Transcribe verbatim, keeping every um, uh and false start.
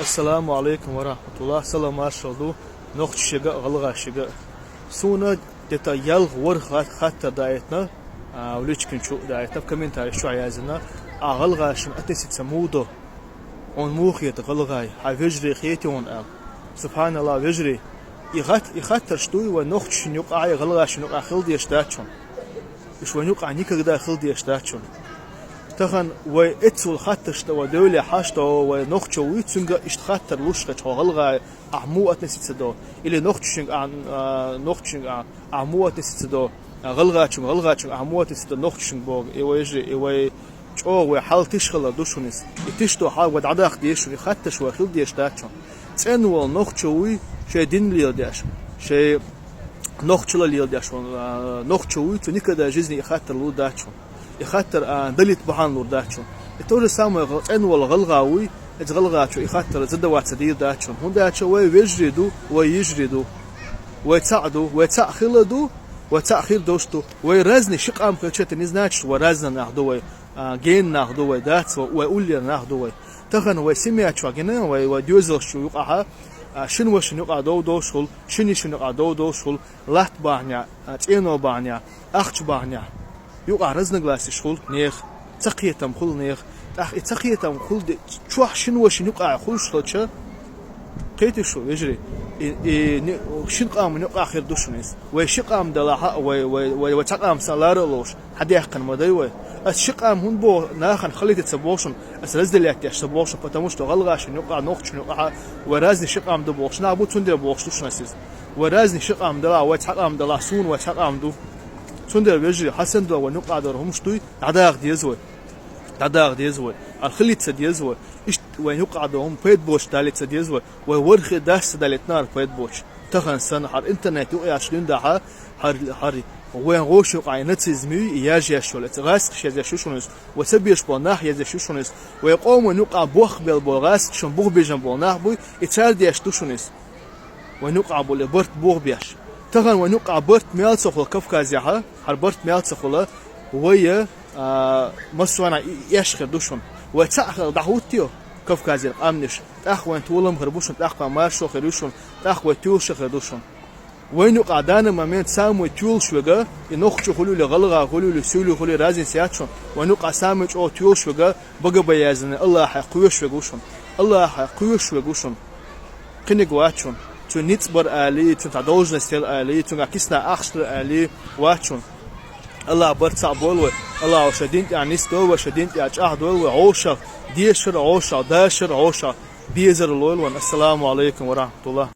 Ассаламу алейкум ва рахматуллах. Салам маршал ду нохчашка а, гӀалгӀашка а. Суна где-то ялх-ворхӀ хат-, хаттар даийтина, а, в личкан чу даийтина, в комментарийш чу яздина. А гӀалгӀашна относиться мух ду? Хьуна муха хета гӀалгӀай? Хьа вежарий хетий хьуна аьлла. Субханаллах, вежарий. И хат-, и хаттарш дуй вай нохчашна юкъахь а, гӀалгӀашна юкъахь а хила дезаш дац хьуна. Уьш вайна юкъахь никогда хила дезаш дац хьуна. Тахан вай эццул хаттарш тӀа вай девлла хьашт вай нохчо вуй, цуьнга иштта хаттар луш хилча, хьо гӀалгӀай, ахь муха относиться до? Или нохчашка ахь, а, нохчашка ахь, ахь муха относиться до? А, гӀалгӀачунга, гӀалгӀачунга ахь муха относиться до нохчашка боху. И вай жи, и вай чӀогӀа вай хьал тиша хилар ду шуна иза. И тиша долу хьал вай дӀадаккха дезаш шуна, и хаттарш вай хила дезаш дац хьуна. ЦӀена волу нохчо вуй, шайн дин леладеш, шайн нохчалла леладеш волу, а, нохчо вуй, цо никогда жизни и хаттар лур дац хьуна. И хаттар, а, далийта бахьана лур дац хьуна. И то же самое гӀа-, цӀена волу гӀалгӀа вуй, иза гӀалгӀачо и хаттар задаваться дийр дац хьуна. ХӀунда аьлча вай вежарий ду, вай йижарий ду. Вай цхьаъ ду, вай цхьаъ хилла ду, вай цхьаъ хир долуш ду. Вай разный ши къам хилча, это не значит, вай разный нах ду вай, а, гена нах ду вай, дац вай, вай уллера нах ду вай. Тахана вай семья чохь гина, вай, вай доьзалш чу юкъахьа, а, шина вашина юкъахь дов долуш хуьлу, шина йишина юкъахь дов долуш хуьлу, латта бахьанехь, а, цӀено бахьанехь, ахча бахьанехь. Юкъахь разногласиш хуьлу нехан, цакхетам хуьлу нехан. ТӀаккха и цакхетам хуьлу де-, чохь шина вашина юкъахь хуьлуш хилча, кхетий шу, вежарий, и, и ни-, шина къаман юкъахь хир ду шуна иза. Вай ши къам делахь а, вай, вай, вай, вай цхьа къам санна лара а лоруш, хьадаьккхина ма дай вай. Ас ши къам хӀунда боху, нахана хилийта ца боху шуна, ас разделять деш ца боху шуна, потому что гӀалгӀашна юкъахь, нохчашна юкъахь вай разный ши къам ду бохуш нах бу, цундела бохуш ду шуна ас иза. Вай разный ши къам делахь, вай цхьа къам делахь, суна вай цхьа къам ду. Цундела, вежарий, хьан санна ду вайна юкъахь долу хӀумаш дуй, дӀадаха деза вай. ДӀадаха деза вай. Хьал хилийта ца деза вай. Иштта вайна юкъахь долу хӀума пайда боцуш далийта ца деза вай. Вай ворхӀе дас ца далийтинехь пайда боцуш. Тахана санна, хьара интернет юкъаэцча дуьйна дахьа, хьара, хьара вайн гӀоша юкъахь и нацизм юй, и яжъеш йолу, эца гӀазкхаша язъеш ю шуна иза. Вай ца безаш болу нах язъеш ю шуна иза. Вай къоман юкъахь бохбелла болу гӀазкхашна бухбижан болу нах буй, и цара деш ду шуна иза. Вайн юкъахь болу барт бухбеш. Тахана вайн юкъахь барт мел ца хуьлу Кавказехьа, хьара барт мел ца хуьлу, вай, а, массо а и-, эш хир ду шуна. Вай цхьаъ хилла дӀахӀуттайо Кавказера къаьмнаш, тӀаккха вайн толам хир бу шуна, тӀаккха вайн маршо хир ю шуна, тӀаккха вай тоьлуш хир ду шуна. Вайн юкъахь данный момент самый тоьлуш верг, и нохчо хуьлийла, гӀалгӀа хуьлийла, суьйли хуьлийла, разница яц шуна. Вайн юкъахь самый чӀогӀа тоьлуш верг, бага бан яздина, Аллахье кхоьруш верг ву шуна. Аллахье кхоьруш верг ву шуна. Кхиниг вац шуна. Цуьнан ницкъ бара алий, цуьнан цхьа должность яра алий, цуьнгахь кисана ахча дара алий, вац шуна. Аллахь барт цхьаъ бойла вай. Аллахь вай шайн дин тӀехь нисдойла вай, шайн дин тӀехь чӀагӀдойла вай. Ӏошалла дешар, Ӏошалла дашар, Ӏошалла безар лойла вайна. Ассаламу алейкум ва рахматуллах.